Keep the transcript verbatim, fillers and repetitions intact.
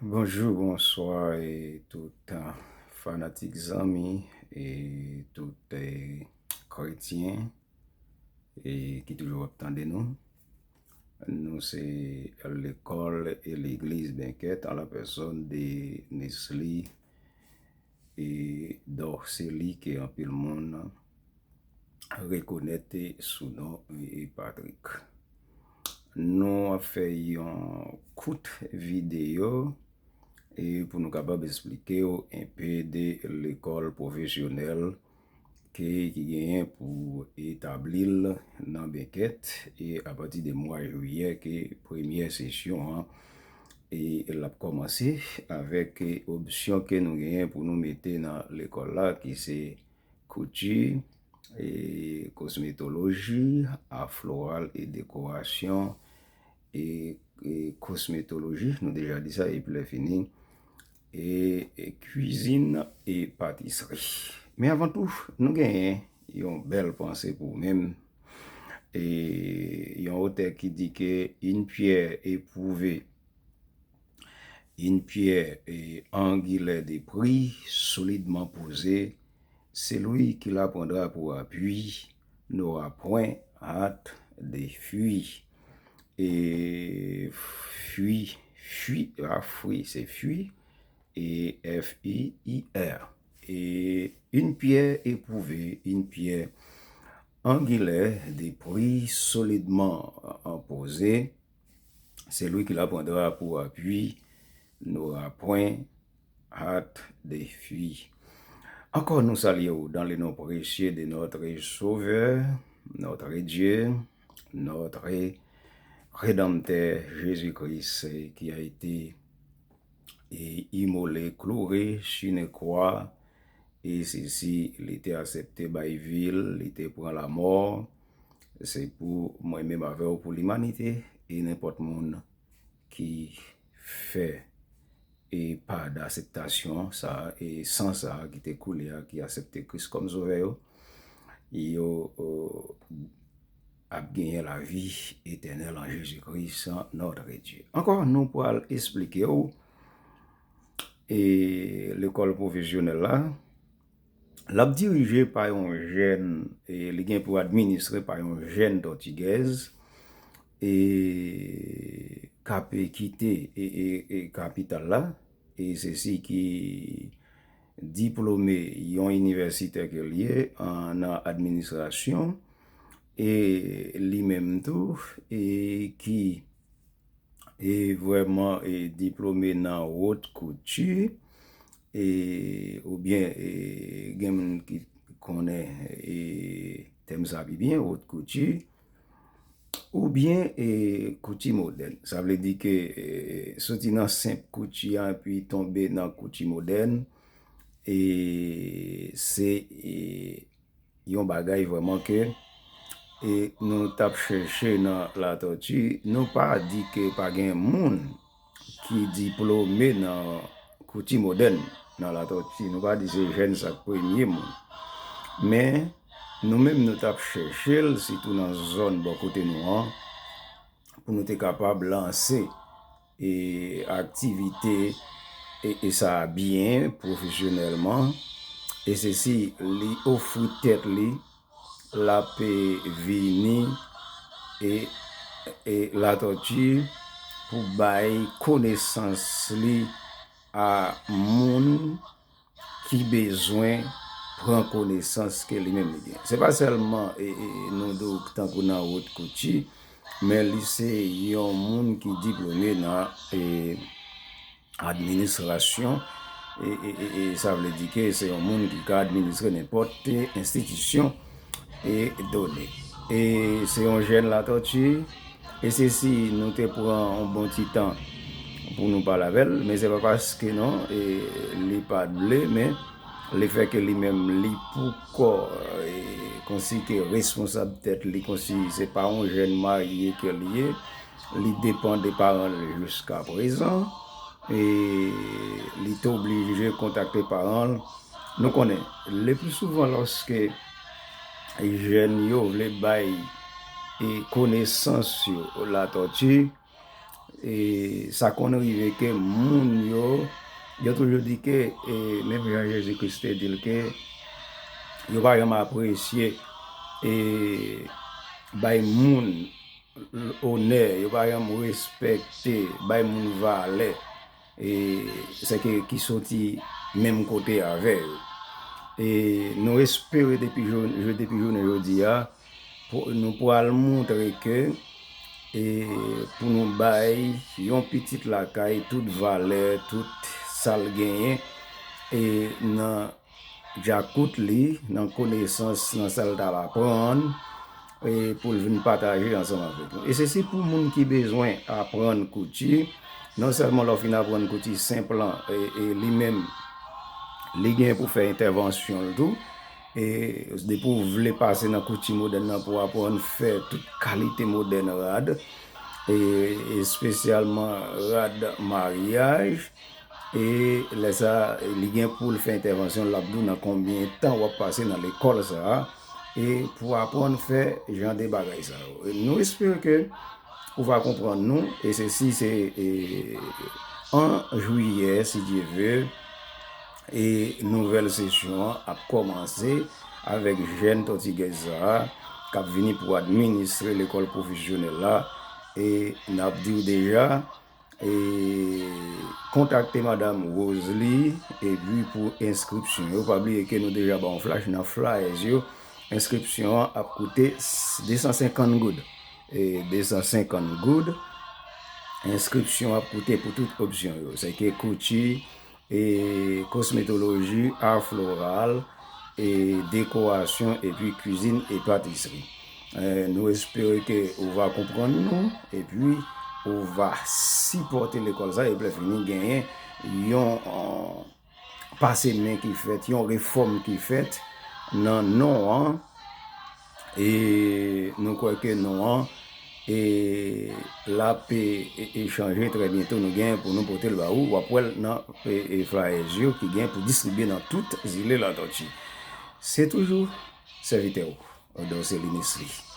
Bonjou, bonswa e tout, eh, fanatik, zanmi e tout, eh, kretyen e ki toujou ap tande nou. Nou se lekòl e legliz Benkèt an la pèsòn de Nesly e Dorcely ke anpil moun rekonèt sou non e Patrick. Nou ap fè yon kout videyo e pou nou kapab esplike w enpe de lekòl pwofesyonèl ke ki genyen pou etabli l nan Benkèt e apati de mwa jiyè ke premyè sesyon an e l ap kòmanse avèk opsyon ke nou genyen pou nou mete nan lekòl la ki se kouti, e kosmetoloji, a floral e dekorasyon e, e kosmetoloji, nou deja di sa, epi lè fini, e, e kwizin e patisri. Men avan tou, nou genyen yon bèl panse pou ou menm, e yon otè ki di ke une pierre éprouvée, une pierre, eh, angulaire de prix, solidement posée, celui qui la prendra pour appui n'aura point hâte de fuir. E fui, fui, a fui, se fui, e F I I R. E une pierre éprouvée, une pierre angulaire de prix, solidement, euh, posée, celui qui la prendra pour appui n'aura point hâte de fuir. Encore nous saluons dans le nom précieux de notre Sauveur, notre Dieu, notre Rédempteur Jésus-Christ, qui a été et immolé, cloué sur une croix, e sesi, li te aksepte bay vi l, li te pran lamò, se pou mwen menm avè w, pou limanite, e nenpòt moun ki fè e pa d akseptasyon sa, e san sa ki te koule a, ki aksepte Kris kòm sovè yo, yo, euh, ap genyen lavi etènèl an Jezi Kris, notre Dieu. Ankò, nou pral esplike w, e lekòl pwofesyonèl la, l ap dirije pa yon jèn, e li gen pou administre pa yon jèn Dòtigèz, e k ap kite, e, e, e kapital la, e sesi ki diplome yon inivèsitè ke l ye, an, nan administrasyon, e li menm tou, e ki, e vrèman, e diplome nan wot kouti, e, oubyen, e gen moun ki konnen, e tèm sa pi byen, wot kouti, oubyen, e kouti modèn. Sa vle di ke, e soti nan senp kouti a epi tonbe nan kouti modèn, e se, e yon bagay vrèman ke, e nou t ap chèche nan Latòti. Nou pa di ke pa gen moun ki diplome nan kouti modèn nan Latòti. Nou pa di se jèn sa k premye moun. Men, nou menm nou t ap chèche l, sitou nan zòn bò kote nou an, pou nou te kapab lanse, e, aktivite, e, e sa a byen, pwofesyonèlman. E se si li ofri tèt li, l ap, e, vini, e, e Latòti pou bay konesans li a moun ki bezwen pran konesans ke li menm li gen. Se pa sèlman, e, e, nou di w tankou nan wot kouti, men li se yon moun ki diplome nan, e, administrasyon, e, e, e, e sa vle di ke se yon moun ki ka administre nenpòt enstitisyon e done. E se yon jèn Latòti, e se si nou te pran yon bon ti tan pou nou pale avè l, men se pa paske non, e li pa t vle, men lefètke li menm li poukò, e konsi ke responsab tèt li, konsi se pa yon jèn marye ke li ye, li depann de paran l jiska prezan, e li te oblije kontakte paran l. Nou konnen, le pli souvan lòske jèn yo vle bay, e konesans yo Latòti, e sa konn rive ke moun yo, yo toujou di ke, e, menm jan Jezi Kris te di l ke yo pa janm apresye, e, bay moun onè, yo pa janm respekte, bay moun valè, e, sèke ki soti menm kote avè yo. E nou espere depi jou-, jou-, depi jounen jodi a, pou, nou pral montre ke, e, pou nou bay yon pitit lakay tout valè, tout sa l genyen, e nan djakout li, nan konesans, nan sa l t ap aprann, e pou l vin pataje ansanm avèk nou. E se si pou moun ki bezwen aprann kouti, non sèlman lè w fin aprann kouti senp lan, e, e li menm, li gen pou fè entèvansyon l tou. E depi w vle pase nan kouti modèn nan pou w aprann fè tout kalite modèn rad, e espesyalman rad maryaj, e lè sa, li gen pou l fè entèvansyon, l ap di w nan konbyen tan w ap pase nan lekòl sa a, e pou aprann fè jan de bagay sa yo. E nou espere ke ou va konprann nou, e se si se, e, an jwiyè, si Dye ve, e nouvèl sesyon an ap kòmanse avèk jèn pòtigèz sa a k ap vini pou administre lekòl pwofesyonèl la, e n ap di w deja, e kontakte Madam Rosalie, epi pou enskripsyon yo, pa bliye ke nou deja ba w yon flash nan flyers yo, enskripsyon an ap koute s-, de san senkant goud. E de san senkant goud, enskripsyon ap koute pou tout opsyon yo. Se ke kouti, e kosmetoloji, ar floral, e dekorasyon, epi kwizin e patisri. E nou espere ke ou va konprann nou, epi ou va sipòte lekòl sa, epi lè fini genyen yon, e, pase men ki fèt, yon refòm ki fèt nan non an, e nou kwè ke non an, e l ap, e, e, e chanje trè byento. Nou gen pou nou pote l ba ou, w ap wè l nan, e, e, flyers yo ki gen pou distribye nan tout zile Latòti. Se toujou sèvitè w, Dorcely Nesly.